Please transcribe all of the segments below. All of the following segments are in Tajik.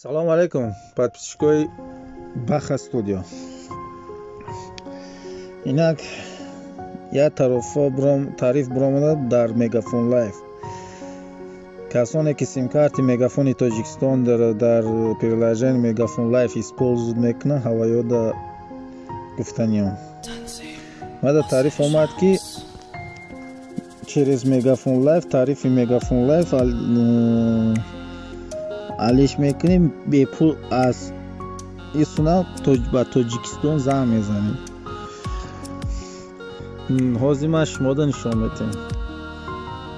Салому алейкум, подписчикои Баха Студио. Инак як тарофа тариф биромада дар Мегафон Лайф. Касоне ки симкарти Мегафони Тоҷикистон дар приложение Мегафон Лайф используют мекунанд, ҳаваёда гуфтаниён. Мада тариф омад, ки через Мегафон Лайф тарифи Мегафон Лайф алиш мекунем, бепул аз исуна ба Тоҷикистон занг мезанем. Ҳозир ман шумода нишон метиҳам.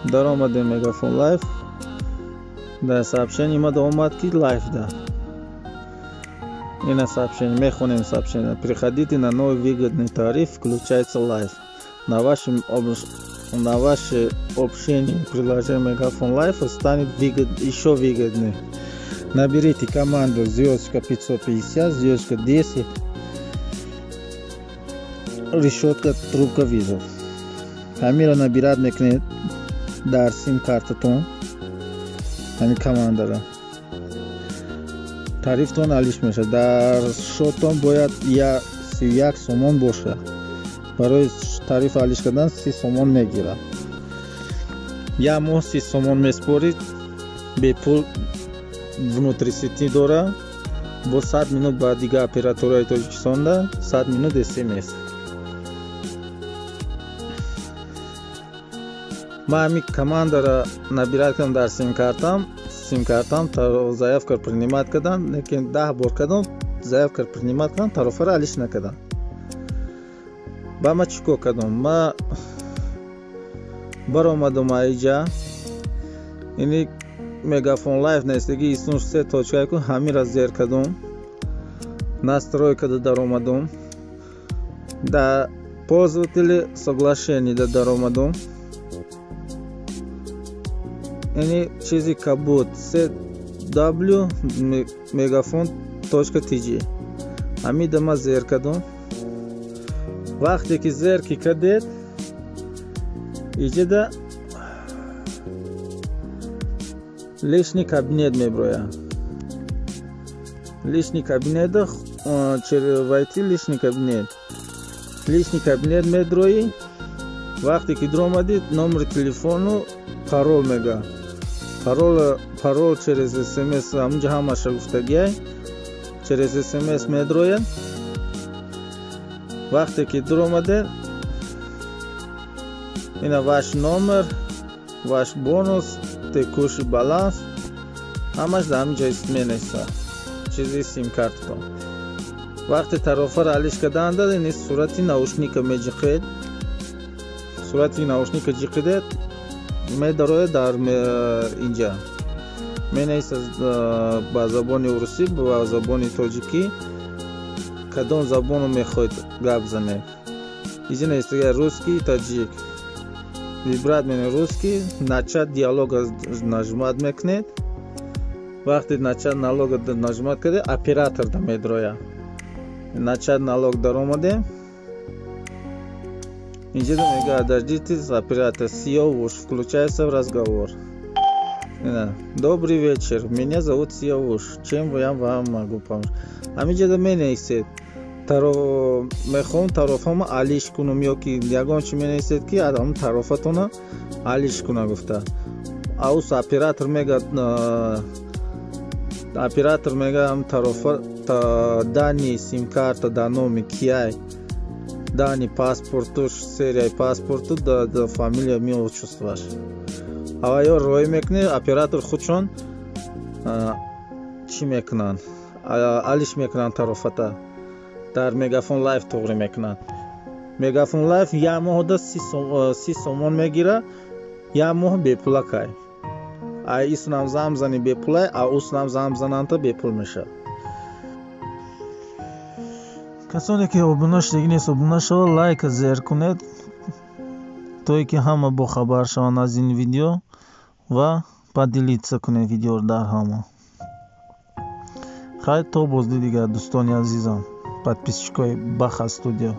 Даромадем Мегафон Лайф, дар сообщение мада омад, ки лайф да ина сообщение мехонем. Сообщение: «Приходите на новый выгодный тариф, включается лайф. На ваше общение приложение Мегафон Лайф станет еще выгоднее. Наберите команду звездочка 550 звездочка 10 решетка трубка вызов». Ҳамира набирать мекунед дар сим картатон, ҳамин командара, тарифтон алиш мешавад. Дар шотон бояд 31 сомон бошад. Барои тариф алиш кардан 30 сомон мегирад. Як моҳ 30 сомон меспорид, бепул внутри сети дора, бо 100 минут ба дигар операторҳои Тоҷикистонда, 100 минут смс. Ман ҳамин командара набирать кардам дар симкартам. Симкартам заявка принимать кардам, лекин 10 бор кардам, заявка принимать кардам, тарофаро алиш накардам. Ба ма чӣ кор кардам? Ма баромадам аиҷа, ини Мегафон Лайф нестаги, исун се точка ку, ҳамира зер кардум, настройкада даромадум, да пользователи соглашение да даромадум, ини чизи кабуд cw мегафон точка tg, ҳамида ма зер кардум. Вақте ки зер ки кардед, иҷода личный кабинет меброяд. Личный кабинета, войти личный кабинет, личный кабинет медроӣ. Вақте ки дуромадӣ, номери телефону парол мега. Парол через смс, ҳамунҷа ҳамаша гуфтагиай, через смс медрояд. Вақте ки дуромаде, ина ваш номер, ваш бонус, текущий баланс, ҳамаш дар ҳамин ҷо менависад, чизи симкартатон. Вақте тарофаро алиш карданда, ини сурати наушника меҷиқед. Сурати наушника ҷиқидед, медарояд дар инҷа, менависад ба забони урусӣ, ба забони тоҷикӣ, кадом забоно мехоҳед гап занед. Иҷа навистага русский, таҷик. Выбрать мене русский, начать диалога нажимать мекунед. Вақте начать диалога нажимать кардед, оператор да медрояд. Начать диалог даромадем, инҷа мегӯяд: «Дождитесь оператор». Сиёвуш включается в разговор. «Добрый вечер, меня зовут Сиёвуш, чем я вам могу помочь?» Ҳаминҷода менависед: мехоҳам тарофамо алиш кунам, ё ки ягон чи менависед, ки ҳамн тарофатона алиш куна гуфта. Аус оператор мега, оператор мега: тарофа, данные симкарта дар номи кияй, данные паспорту, серияи паспорту, да фамилия, имя, отчествоаш. Аваё роӣ мекунед, оператор худшон чӣ мекунанд? Алиш мекунанд тарофата, дар Мегафон Лайф туғрӣ мекунанд. Мегафон Лайф як моҳда 30 сомон мегирад, як моҳ бепулакай. А исунам занг бизанӣ, бепулай, а усунам занг бизананда, бепул мешавад. Касоне ки обуна шудагӣ нест, обуна шавад, лайка зер кунед, то ки ҳама бохабар шаванд аз ин видео, ва поделиться кунед видеоро дар ҳама. Хайр, то боздид дигар, дӯстони азизам, подписчикои Баха Студио.